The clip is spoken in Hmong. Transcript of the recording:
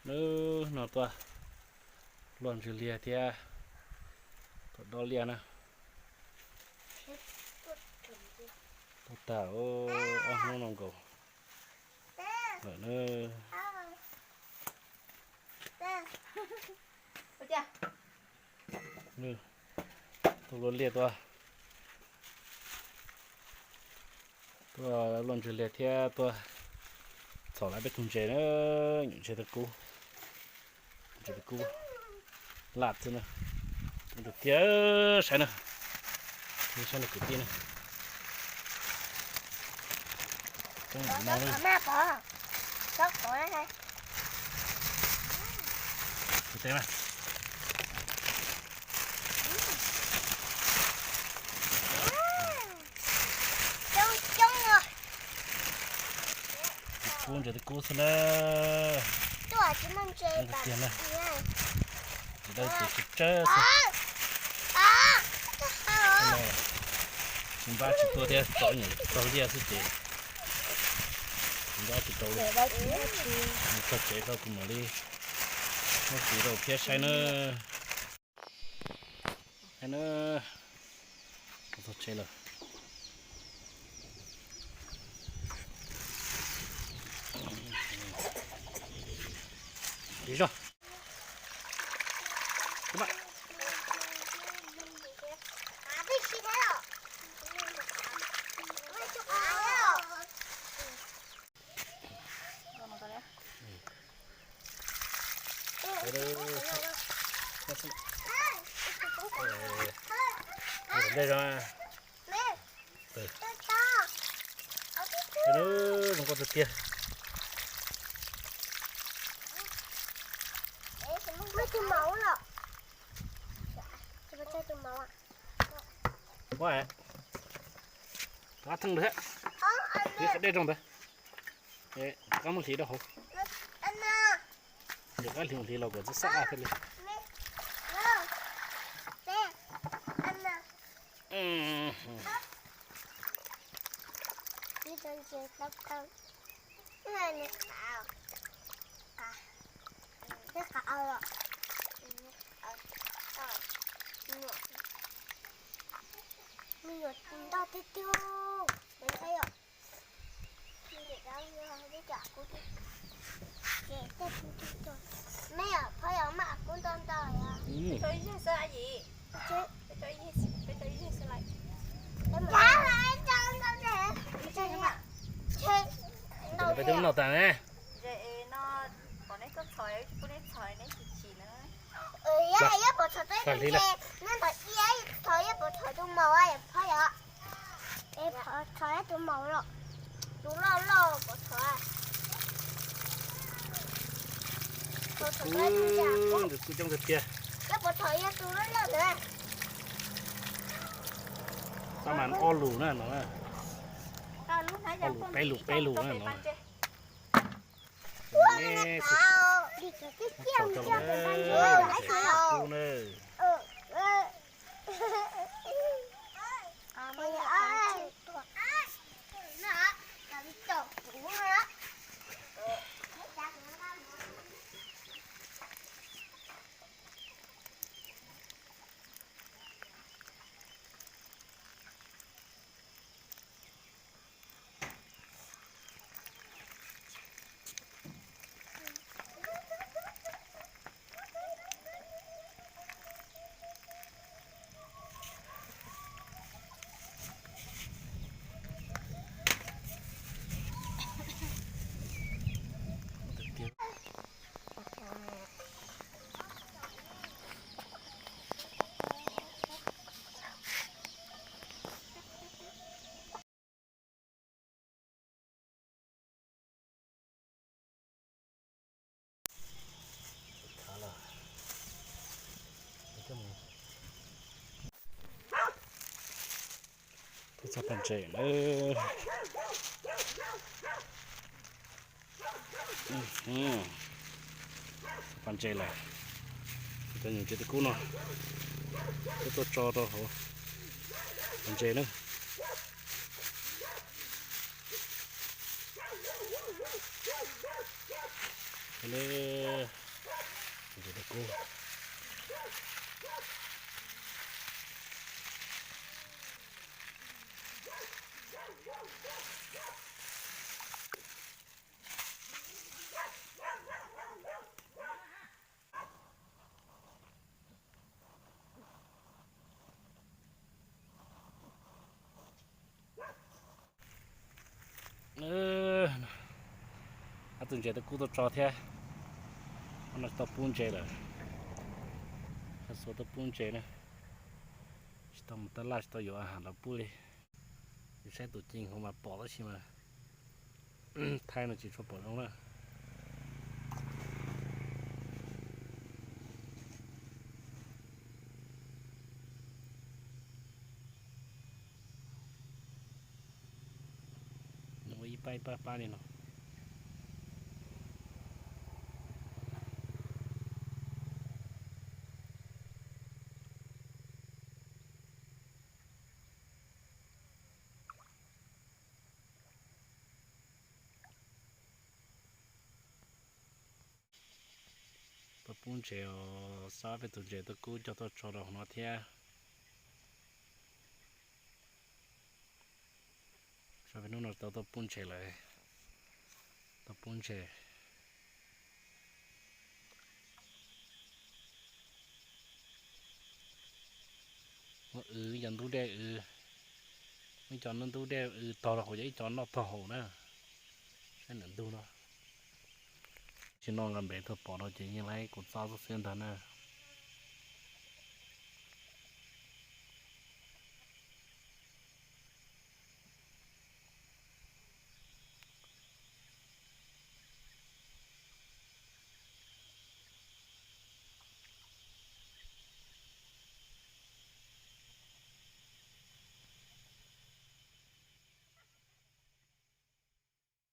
Nub no tuaj luaj ntsws liag thiab tuaj dob liaj na. Tuaj tag ob hnub no nkaus lawm na. Tuaj luaj liaj tuaj, tuaj luaj ntsws liag thiab tuaj txhom lawv peb tug ntses na, nyuam ntses twb kub, ntses twb kub laj xwb na. Tus tiag saib na, saib nws kwv tij na. Coob no na. Tus teb na. Kub ntses twb kub xwb na. Tiag na. Ces dawb ces tsawg tsawg xwb. Tsis npab tsis tuaj thiab, txom nyem txog liaj xwb ces tsis npab tsis tau li. Mus txog tsev tau kuv mam li muab txiv rau thiab saib na. Saib na, mus txog tsev lawm. Ib zog. Zoo nkauj tiag tiag. Ua, qab theej ntawd, hliv qhov dej rau ntawd, qab muab hliv rau hauv. Yog qab hliv hliv los kom txhob xab a thiaj li. Me nyuam ntau tiag tiag. Me nyuam phauj yog mas kub ntau ntau yom. Peb twb noj tas ne. Yog pom txhom tus maum, neb ntawd iab txhom, yog pom txhom tus maum, phauj yom. Txhom tus maum los, tus loj loj pom txhom. Tus kub coob tiag tiag. Yog pom txhom yog tus loj loj ntawd. Tab mas ob lus na no. Ob lus peb lus peb lus na no. Kub na. Twb txog pas ntses lawm. Pas ntses lawm. Cov nyuam ntses twb kub no, twb tuaj tso rau hauv pas ntses na. Tus ntses tub kub. Ob tug ntses tub kub tuaj tso thiab. Ob no tsis tau pub ntses lawm. Xuas tau pub ntses na. Tsis tau mus tab laj tsis tau yuav a has los pub li. Yus saib tus ci hauv mas pom tab sis mas thaij no tsis tshua pom zoo na. Nws ua ib pab ib pab pab li no. Tau pub ntses os, xab peb tus ntses tub kub coj tuaj tso rau hauv no thiab. Xab peb hnub no tau tuaj pub ntses lawm. Tau pub ntses. Muab w cov ntub dej w, muab cov ntub dej w tog rau hauv, cov ib co noj tog hauv na. Saib ntawm ntug no. Tsis noj nqa npem tuaj pom no ces yeej laib kuv txob xwb ntag na.